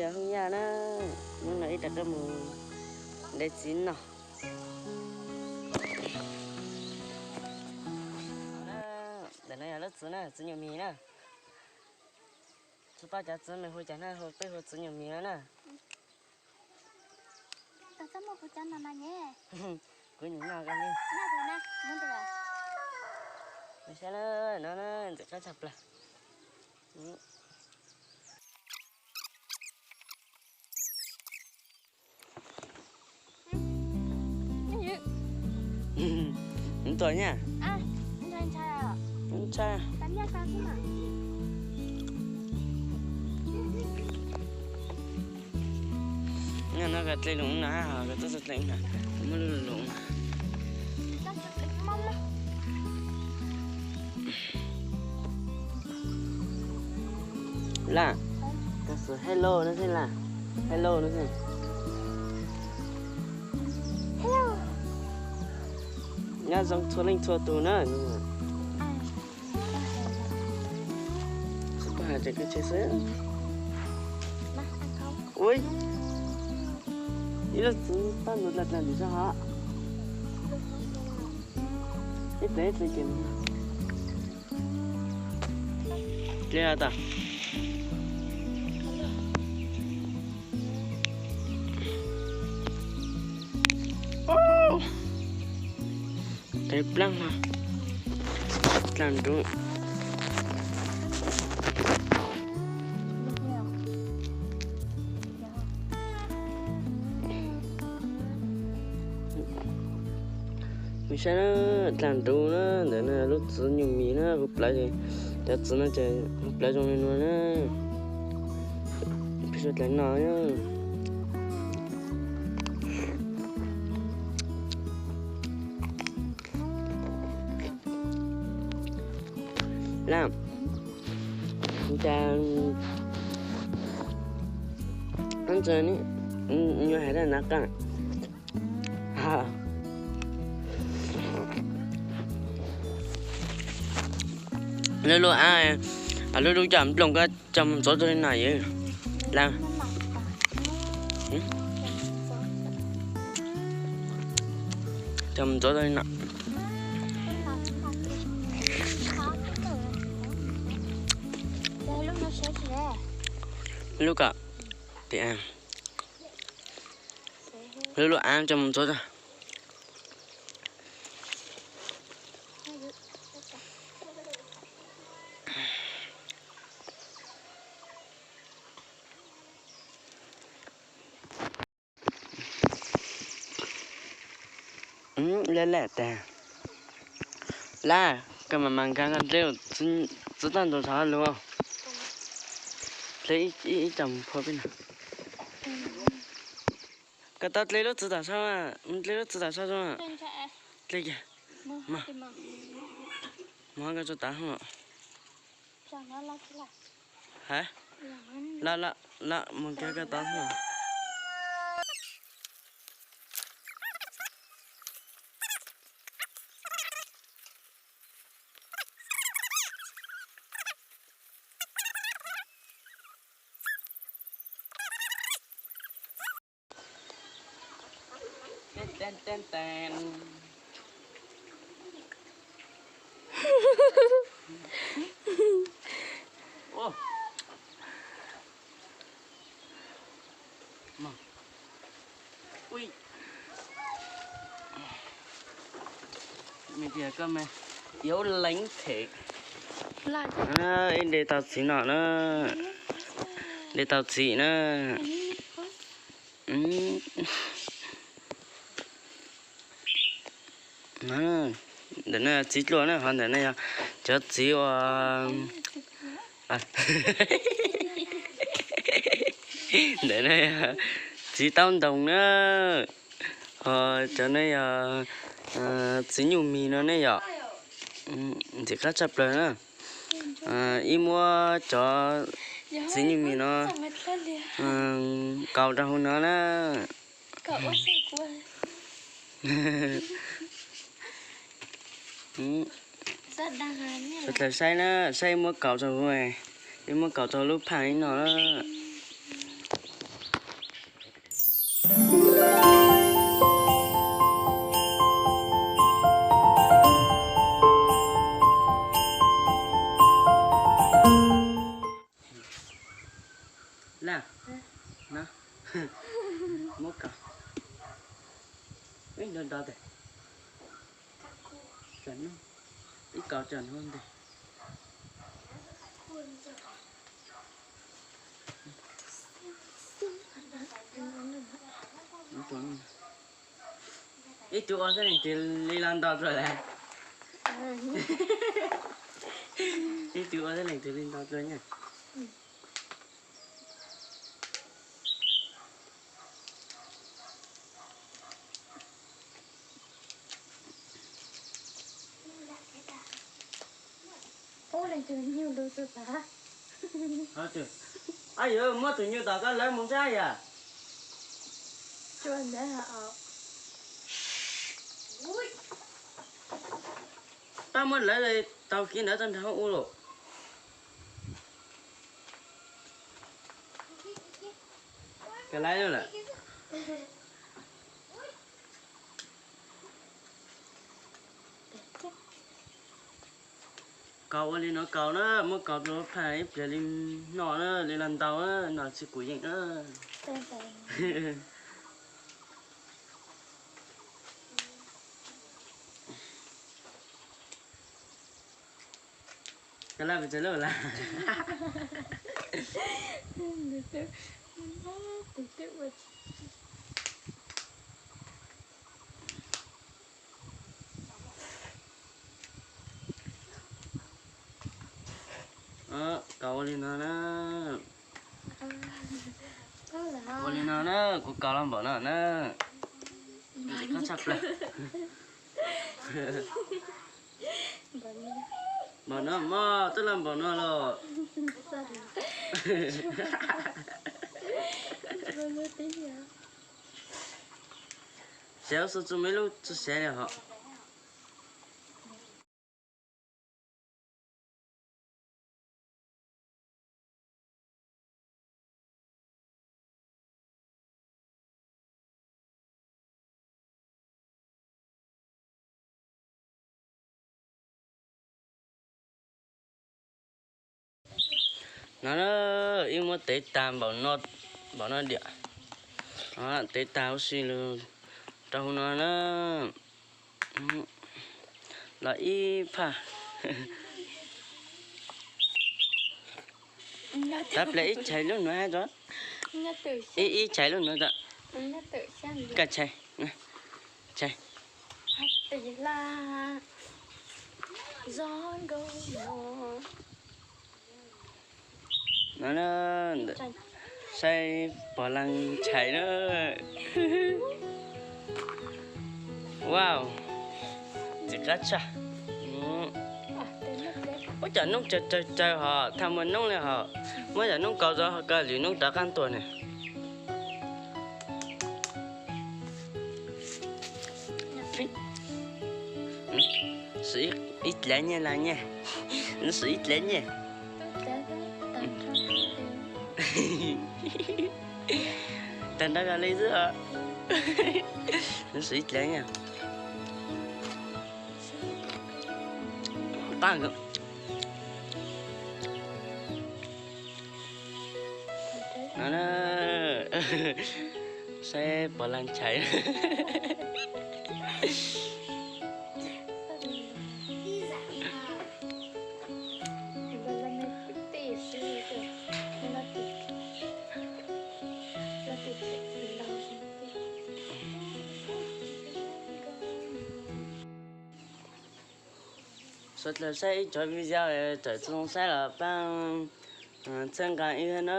Yog Hoob Yaj na, hnub no wb rov qab mus de txiv no. Ntawm no yog lub txiv na, txiv nyuj mis na. Tsis paub cov txiv me hu cas na, hu peb hu txiv nyuj mis no na. Kuv nyuam nyuj koj li. Saib na, no na, ntxim qab tshaj plaws. Tuaj nyaj. Ntshai. Nyaj no koj dle lus no hab, koj txhob dle na, muab lus no. Laj, koj xav hello no xwb, Laj. Hello no xwb. Nyob zoo txhua leej txhua tus na. Tsis paub hais tias koj tsev xwb. Ua ib lub txiv tab ntawd dlav dlav ntawm sab hov. Ib pliag ib pliag ces dle tas. Qe plaab mas dlaag nruv. Mej saib na, dlaag nruv na, ntawm no lub txiv nyuj mis na, huv plawv, cov txiv no ces huv plawv zoo li no na. Peb suav dlawg noj. Laj, cas, yuav hais dab nav qaaj. Lub lub av, lub lub coj nplooj koj coj mus ntxuav txog li no yom. Laj, coj mus ntxuav txog li no. Lub ko, lub lub av coj mus ntxuav txog. Laj laj tas. Laj, koj mas mas nkag koj dleb txiv toj ntug thav lug. Dleb ib co mus phua peb no. Koj tau dleb lub txiv tom sab, dleb lub txiv tom sab zoo. Dleb kiag. Mus koj tso tav hov. Ha, laj laj laj, mus kiag koj tav hov. Ui, me tias koj me, Iab Leev Them. Ib de tau txiv no na, de tau txiv na. Ntawm no txiv dluas na, ho ntawm no yog cov txiv uas, ntawm no yog txiv taub ntoos na, ho cov no yog txiv nyuj mis no ne yom. Ntxim qab tshaj plaws na. Ib muab cov txiv nyuj mis no kaus rau hauv no na. Sawv daws saib na, saib muab kaus rau hauv, ib muab kaus rau lub phaj ib no na. Na, muab kaus. Ib nrog nrog tes. Ib kaus tso ntawd tes. Ib tug ua xab lees twg li los nto dua lawm. Ib tug ua xab lees twg li nto dua nyaj. Ab, yuav muab tus nyuj tom koj lawv mus saib yam. Pab muab lawv tau kiv ntawd txoj nrag ub lawm. Kaus lawm. Kaus ua li no kaus na, muab kaus rau phaj ib pliag li no na, li los ntau na, no tsis kuv yeej na. Koj laj pes tsawg lub lawm? Kaus ua li no na. Ua li no na, kuv kaus los npaum no na. Tshaj plaws. Npaum no mog, twb los npaum no los. Siav xu tsu me lub tsu siav li hos. No na, wb muab tev tag npaum no, npaum no diam. Tev tag huv si lug rau hauv no na. Los ib phaj. Tab pliag ib chais lub nuav hab tso. Ib, ib chais lub nuav tso. Koj chais, chais. No na, saib pog laag chais na. Wow, txiv qab tshaj. Ua cov noob tsawg tsawg tsawg hos, thaum muaj noob li hos, muab cov noob kaus rau hos, koj lwm noob rov qab ntua ne. Siv ib dlav nyiaj lawm nyaj, siv ib dlav nyiaj. Tag nrho li xwb os. Siv ib dlav nyiaj. Qab. No na, saib pog laag chais. Suav dlawg saib ib cov video tawm txug saib los pab txhawb nqa ib na.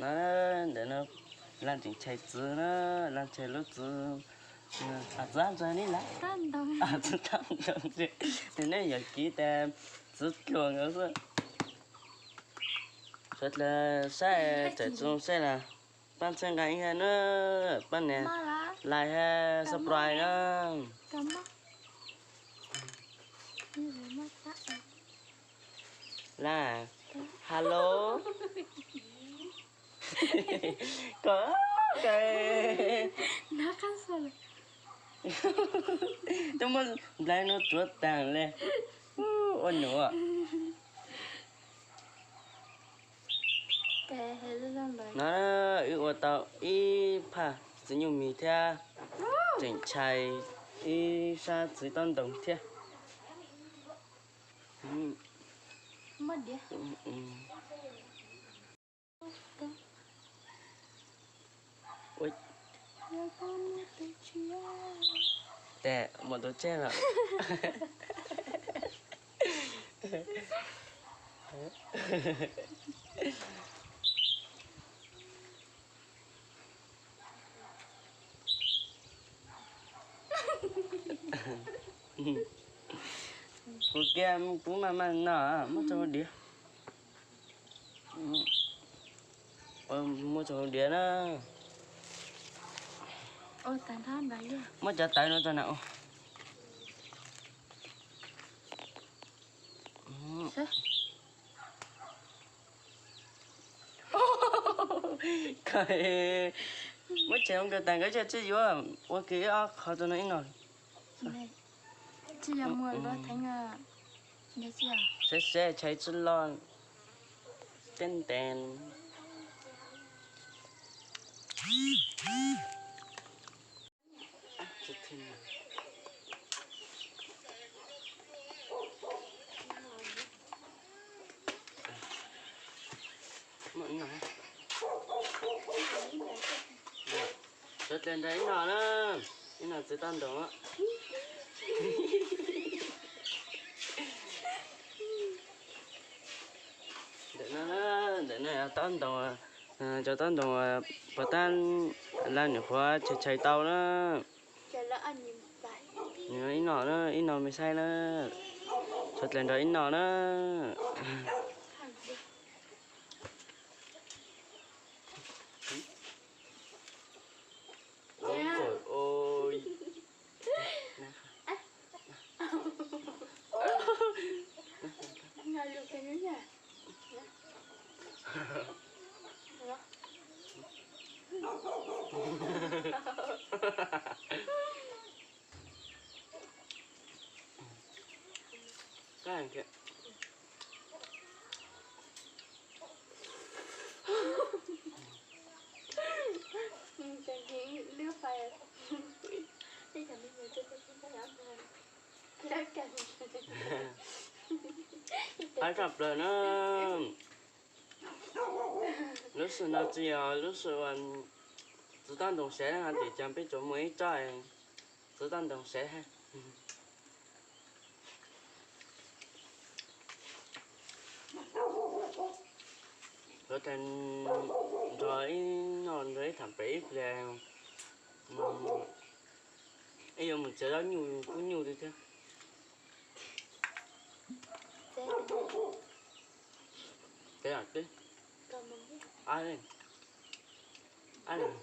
No, ntawm no Laaj tseem chais txiv na, Laaj chais lub txiv, txiv ntawd ne, yog kiv tas txiv dluag nkawd xwb. Suav dlawg saib tawm txug saib los pab txhawb nqa ib na, pab nias like hab subscribe na. Laaj, hello. Koj, koj twb muab nplai nuav tsuav taag le. Poj num, no wb ua tau ib phaj txiv nyuj mis thiab tseem tshais ib sab txiv tob ntoos thiab. Tes mus tus tseg lawm. Kuv kiag kuv maj maj no, muab tso hauv diav. Muab tso hauv diav na. Muab cov tawv no tso na. Muab tsev ua nkawd tas nkawd tsis yuav, ua kiag ib ob qho rau no ib no. Seb seb tshais tsi loj. Ten ten. Sawv dlawg nrog ib no na, ib no txiv tob ntoos. Ntawm no, ntawm no yog tob ntoos, cov tob ntoos puas tab laj nws qhuav tshais tshais tau na. Nws ib no na, ib no me saib na, sawv dlawg nrog ib no na. Qab tshaj plaws na. Lub sij no tsis yog lub sij uas txiv tob ntoos sev na, tiam sis peb tsuas muaj ib tsob txiv tob ntoos sev. Yuav tag nrho ib no nrog ib tham pem ib pliag, ib yuav mus txiav zaub nyuj kub nyuj li thiab. Peb, ob leeg, ob leeg.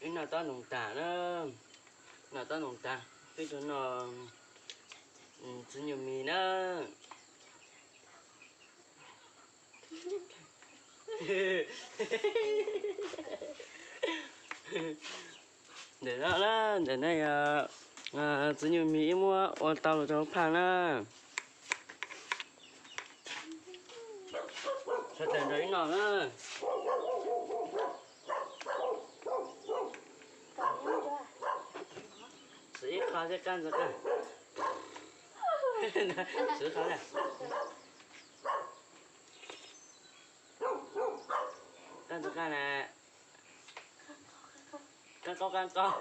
Ib no tob ntoos tag na, no tob ntoos tag, peb tsuas no txiv nyuj mis na. Ntawm no na, ntawm no yog txiv nyuj mis ib muab ua tau los rau phaj na. Sawv daws nrog ib no na. Siv ib qho thiab kab ntxoov qaj. Siv qho na. Kab ntxoov qaj na. Kab qaub kab qaub.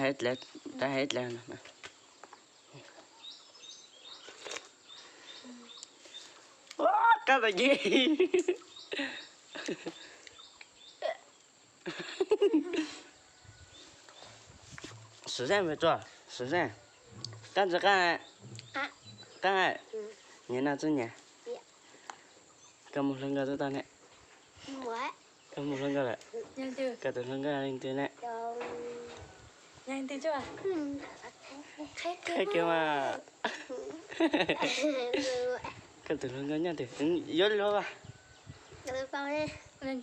Hais dlawg, tab hais dlawg no. Kab tas ci. Sim zeej pes tsuas, sim zeej. Qab ntsis qab, qab, nyias noj txuj nyias. Koj mus hlub nkauj tau ne? Koj mus hlub nkauj lawm? Koj tus hlub nkauj leej twg ne? Qhia kiag mas. Koj tus hlub nkauj nyob twg? Yuav luag as.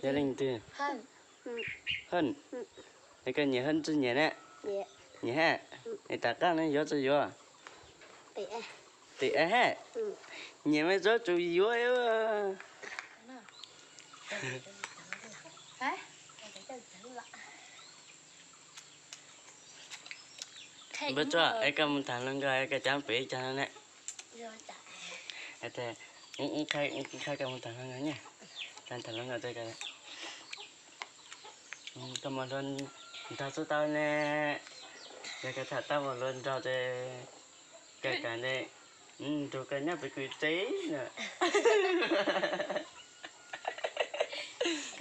Yog leej twg? Hawj. Es koj nyiam Hawj txuj nyias ne? Nyiam hab. Es tom qab no yuav tsis yuav? Tim hab. Nyiam mas yuav tsuas yuav. Npawg Tsua, es koj mus tham hluas nkauj koj cov pem ib co no ne? Qhia koj mus tham hluas nkauj ne. Tham hluas nkauj, koj mus hluas nraug txhob tau ne. Yog koj tham tau mus hluas nraug ces koj kam nrug koj nyob pem kwv tsev na.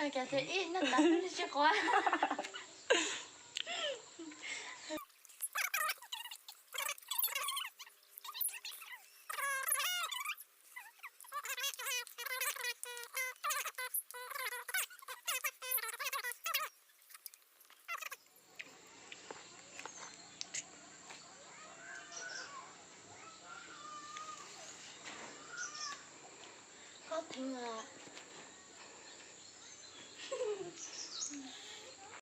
Koj tias ib noj tas tsis quav. Koj theej os.